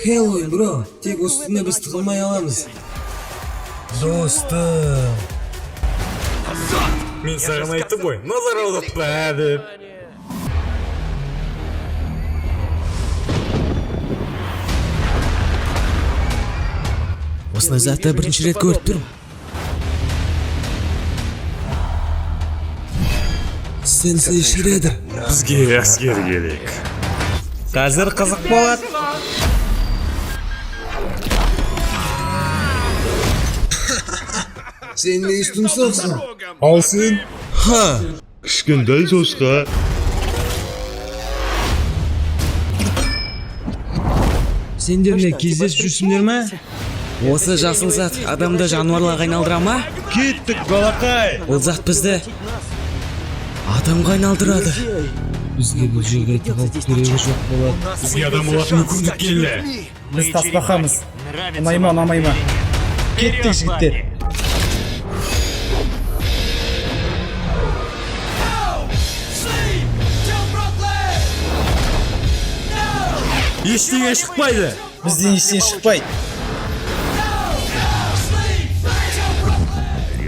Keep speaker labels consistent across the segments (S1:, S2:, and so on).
S1: Хэллоуин, бро. Тек осы түні біз тығылмай аламыз.
S2: Достым. Мен саған айттым ғой, назар аудартпа деп.
S1: Осындай затты бірінші рет көріп тұрмын. Сенсей Шредер.
S2: Бізге әскер керек.
S3: Қазір қызық болады.
S1: Сен не тұмсықсың?
S2: Ал сен?
S1: Ха!
S2: Кішкентай шошқа.
S3: Сендер не кездесіп жүрсіңдер ме?
S1: Осы жасыл зат адамды жануарларға айналдыра ма?
S2: Кеттік, балақай.
S1: Ол зат бізді адамға айналдырады. Бізге бұл жерде тығылып керегі жоқ болады.
S2: Бізге адам болатын мүмкіндік келді.
S3: Біз тасбақамыз. Ұнай ма, ұнамай ма? Кеттік, жігіттер.
S2: Ештеңе шықпайды.
S3: Бізден ештеңе шықпайды.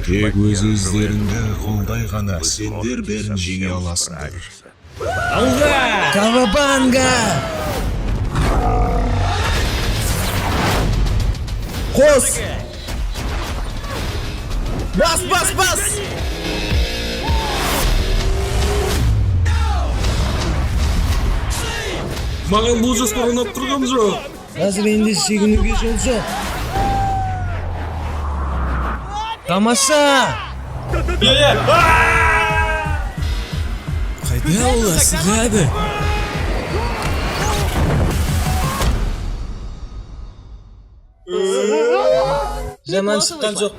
S4: Тек өз өздеріңді қолдай ғана сендер бәрін жеңе аласыңдар.
S2: Алға!
S1: Кавабанга!
S3: Қос! Бас, бас, бас!
S2: Маған бұл жоспар ұнап тұрған жоқ.
S1: Қазір енді шегінуге жол жоқ. Тамаша! Қайда ол асығады?
S3: Жаман шыққан жоқ.